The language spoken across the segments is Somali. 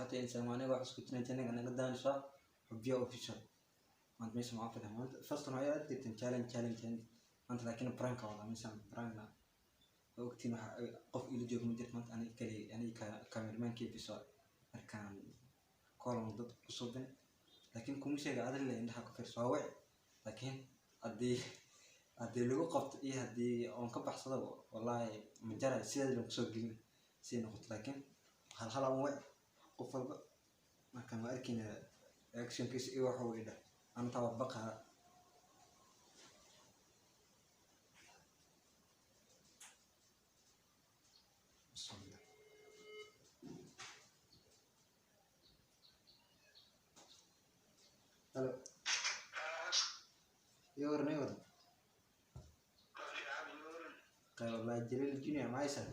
Asxaabta insaan aniga wax isku jiran channel naga daawanayso Xubbiya Official. Maanta meesha maxaa fadhiya maanta? First waxay aad jirteen challenge challenge challenge maanta, laakiin prank wada meeshaan prankna waa ogtiin. Waxa qof ila joogo ma jirto maanta, aniga kaliya, aniga cameraman-kii biso. Markaan kolan dad ku subin, laakiin kuma sheega adil indhaha ku fiirso waa wici, laakiin haddii lagu qabto iyo haddii oon ka baxsado, wallaahi ma jaray sideed lagu soo gelin siday noqoto. Laakiin hal hal aan wici qof walba, markaan waa arkayna actionkiisa iyo waxa uu idha anta waa baqaa. Bismillah. Halo, iyo waran, iyo waran. Qayb wallahi Jalil Junior maxay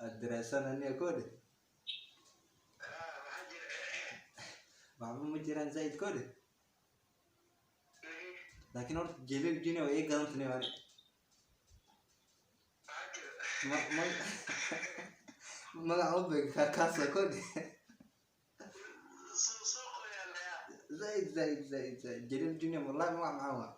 aad daraasan aniga koodhe? Waxba ma jiraan zaid koodhe, laakiin horta Jalil Junior waa ii gadantani ani ma ma magaca u beg kaasa koodhe. Zaid zaid zaid zaid Jalil Junior, wallahi magac macaan waa.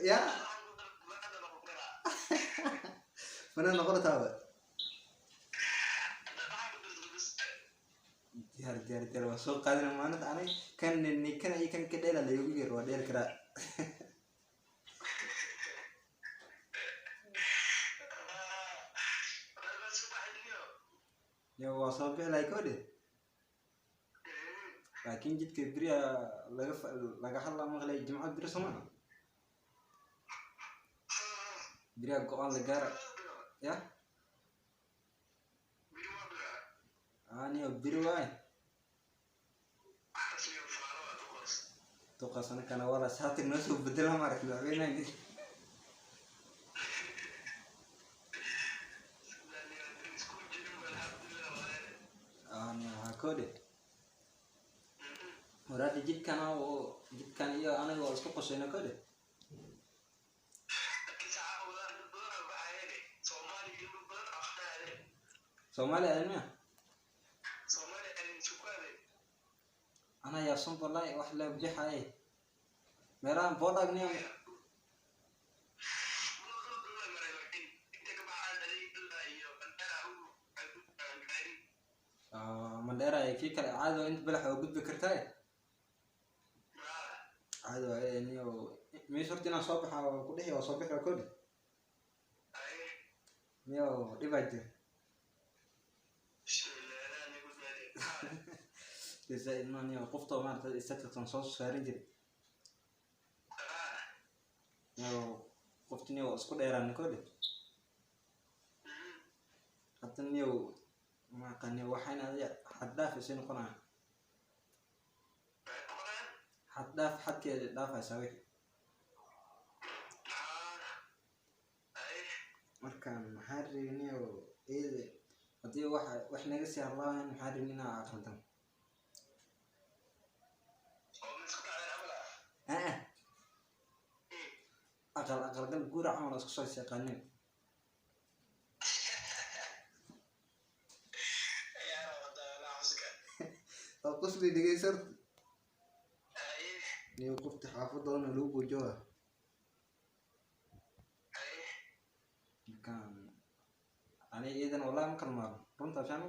Ya fanaan noqon taaba. Diyaar diyaar diyaar, waa soo qaadana maalinta anay kan nikan iyo kan ka dheela laygu yeer waa dheeli karaa. Yo waa soo bixi lahay koodhe, laakiin jidka beriya laga laga hadla maqlay. Jimco beri soo maaha, beriya go-aan la gaara ya aniyo beri waay duqaasana kana wala saatig noo soo bedela maaragta madaxweynaha. Aniyo waxaa koodhe waraadi jidkan oo jidkan iyo aniga oo isku qoshayna koodhe. Soomaali adan miya anaa yaabsan wallahi, wax la bixaye meelahan boodhagniyo. Mandheera kii kale caadi waa, inta balax waa gudbi kartaa caadi waa. Niyo meesha horta inaan soo baxa waa ku dhihi, waa soo bixi waa koodhe. Niyo dhibaa jira zaid ma niyo qofta maarata statuskan soo saarin jiray niyo qofta niyo waa isku dheeraan koodhe. Hadda niyo ma aqaan waxayna adiga xad dhaaf isay noqonaya, xad dhaaf xadkeeda dhaafaysaa wixii. Markaan maxaa rabay niyo iyada haddii waxa wax naga sii hadlaayan, maxaa rabay inaa aqaldan aa aqal aqalgal guura camal isku soo seeqaanin. Waa qosli dhegeysa horta niyo qofta xaafadoona lagu gojoa. Markaan ani iidan wallahi ma kala maarmo runtaa fiican.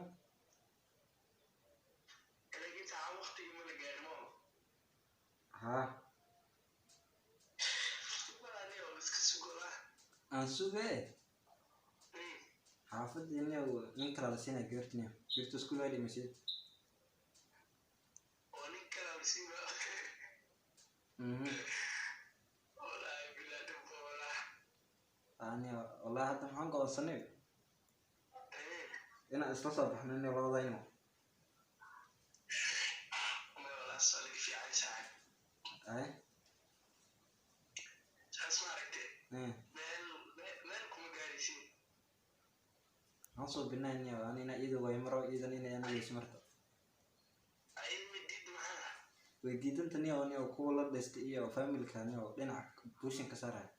Haa, aan suge xaafadii niyo nin kala la siinaya gabarta niyo gabarta iskuul waa dhimasay. Ani wallahi hadda maxaan go'aansanay inaan isla soo baxno niyo labadayno. Ay maxaan soo binaa niyo anina iyada way maro iidan inay aniga weyso marta. Way diidanta niyo niyo kuwa la dhistay iyo familka niyo dhinac bushin ka saaraya.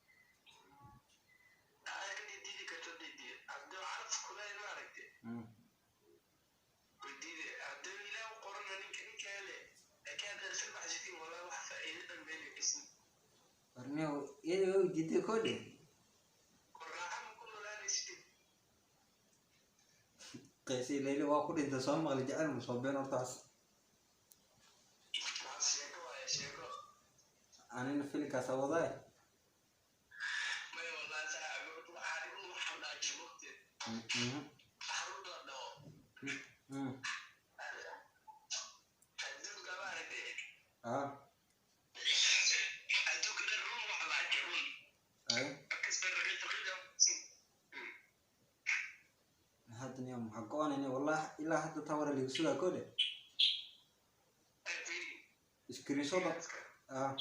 Warniyo iyada way diiday kodhe. Qeysay leyli waa ku dhintay soo maqli jecel ma soo been hortaas. Anina filinkaas wadaay. Ah. Ay. Hadda niyo maxaa go-aanayna wallahi ilaa hadda taa wara liigu sugaa kole. Screenshot ah.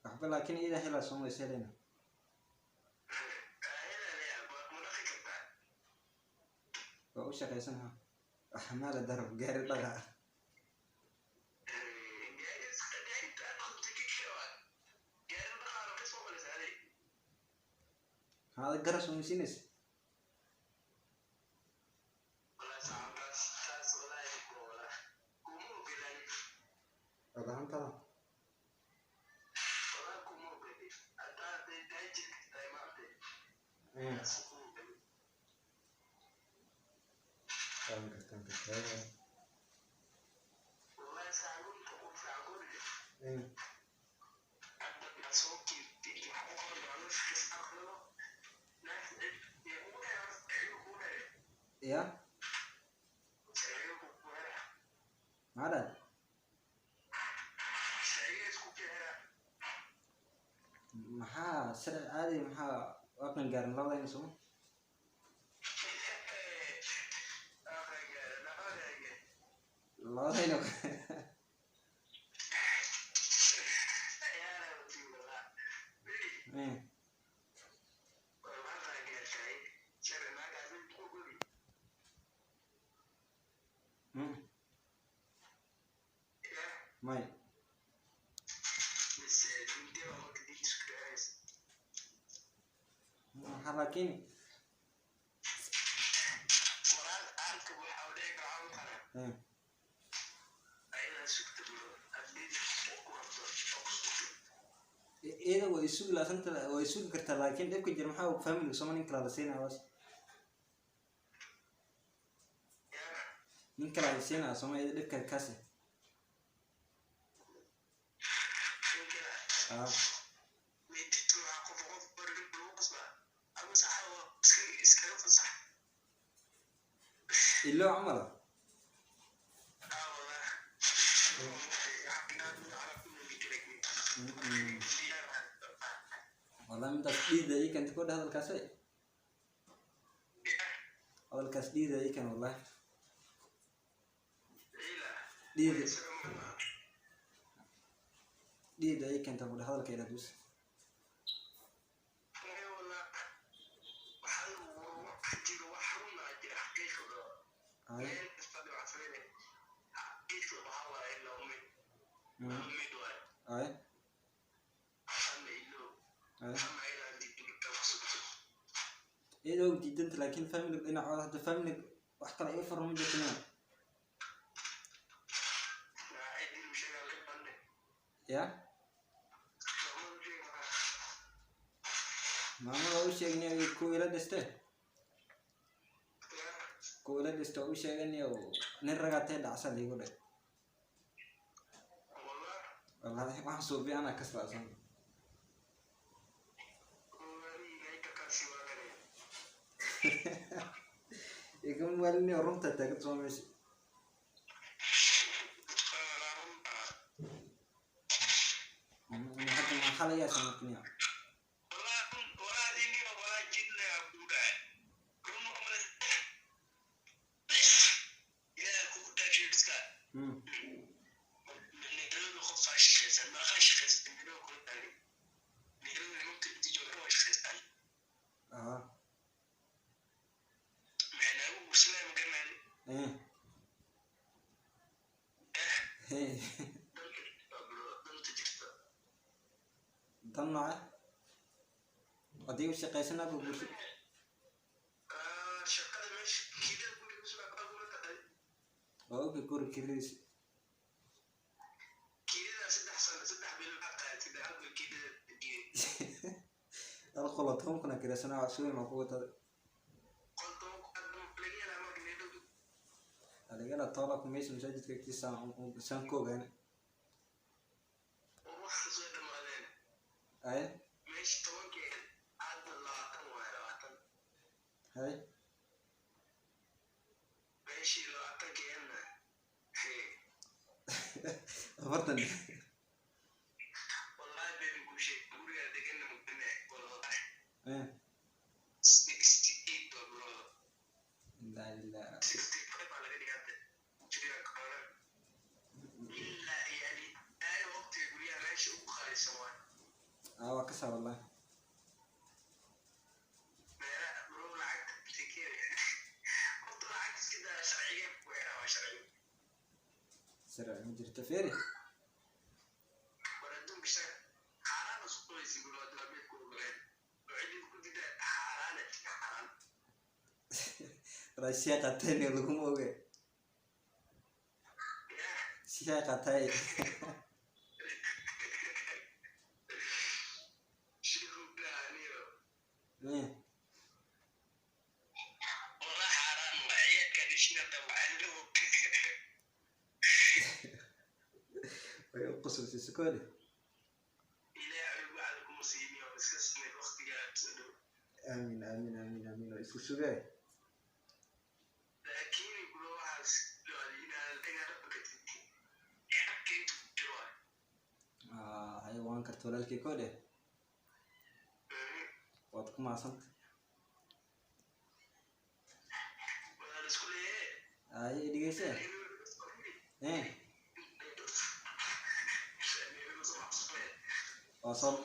Waxba laakiin iyada helaa soo is helayna. Waa u shaqaysan ha. Xamaala darab gaari dhaqa. Hada garas uma siinaysa. Ogaantada. Waan gartaan gartaa. Ya? Maxaa dhahday? Maxaa sharci caadi maxaa aqan gaarin labadayna soma? Labadayna. May. Maxaa laakiin iyada way isugi laasanta way isugi kartaa laakiin dhibka jira maxaa family soma nin kala la siinaya waas nin kala la siinaya soma iyada dhibka kaasi. Ah. Ilo camal. Wallahi midaas dhiida ii keentay kodhe hadalkaas hadalkaas dhiida ii keen wallahi dhiida dhiida ii keentay kodhe hadalka ila dus. Ay. Ay. Ay. Iyadoo diidanta laakiin family dhinacooda hadda family wax kale ii furo ma jirto miya? Ya? Maamada u sheegnay kuwa ila dhistay. Kuwa ila dhistay u sheeganay nin ragatay dhacsa liigu dhe. Wallahi waxaan suubi anaa kaslaasan. Igama walini runta taagan soo meesha. Hadda maxaa la yeeshaa markaniya? Ah. Dan nooce haddii u shaqaysanaa buu guursa. Waa oga guri kiradiisa. Hal qolo 10 kun kiraysanaa, suwi ma kugu tada adigana toola ku meesha masaajidka agtiisa saan ku ogaana. Haye, haye. 40. Laa ilaaha. Ah, waa kasaa wallahi. Sharci ma jirto, feeri. Raashiya qatayni laguma oge, shiya qatay. Way u qusulsay sukoole. Aamin, aamin, aamin, aamin. Waa isku sugay. Haye, waan karta walaalkii koodhe, waad ku mahadsanta. Haye, dhegeyse. Waa soo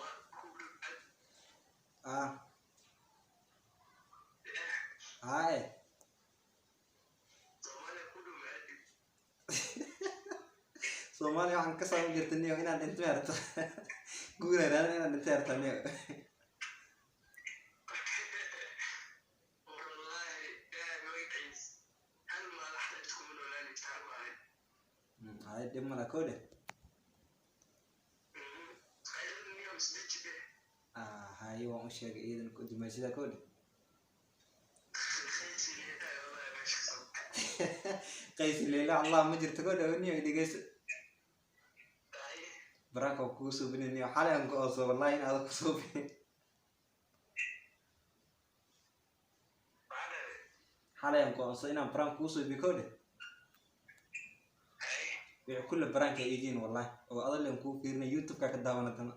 ah. Haye, Soomaaliya waxaan ka saaban jirta niyo inaan dhinto yarto guura raadin, inaan dhinto yarta niyo. Haye, dhib mala koodhe. Haye, waan u sheegay iidan dumaysida koodhe. Qaysi leela Allah ma jirto koodhe. Niyo, dhegeyso, baraanka waa kugu suubinay niyo. Xalay aan go-ooso wallahi in adag ku suubinin. Xalay aan go-ooso inaan baraan kugu suubi koodhe. Wixii kulle baraanka ay eegiin wallahi oo adal aan kugu fiirinay YouTube-ka ka daawan, haddana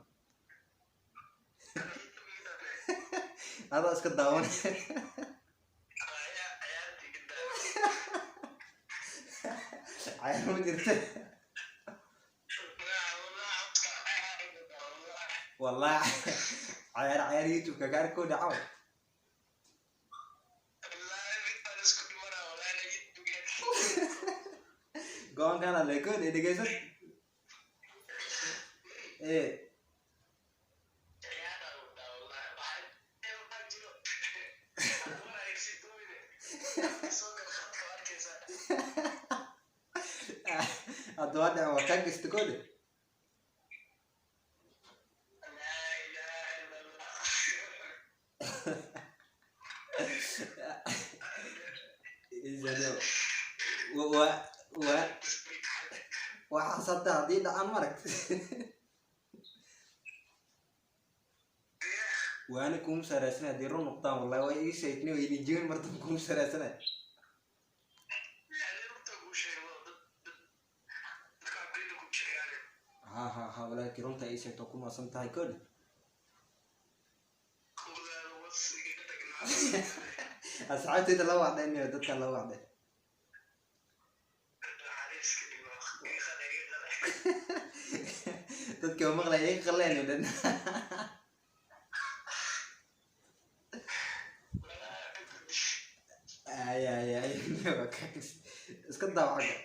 adaa iska daawan. Cayaar ma jirta wallahi, cayaar cayaar YouTube-ka ka arko dhacaw. Go-aankan alle koodhe, dhegeyso. Hadda waa dhacen, waa kaa gesta koodhe. Wa wa waxaas hadda haddii dhacaan maragt waana kuma saraasanay. Haddii run noqdaan wallahi waa ii sheegtay waa idin jebin martan kuma saraasanay. Ha ha ha, walaalkii runta ii sheegto, ku maasan tahay koodhe. Asxaabtayda la wacday niyo, dadka la wacday. Dadka waa maqlay iga qaleen dhan. Ay ay ay, iska daaw xagga.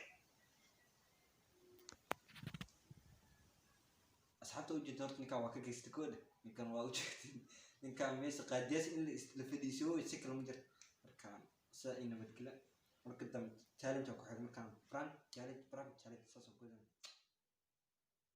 Asxaabta, ujeeda horta ninkan waa ka geystay koodha. Ninkan waa ujeedin, ninkan meesha qaadiyaas in la fadhiisiyo si kale ma jirto. Marka sidaa i nabadgelya. Marka dambe challenge ku xigay, markaan prank challenge, prank challenge saasoo ku.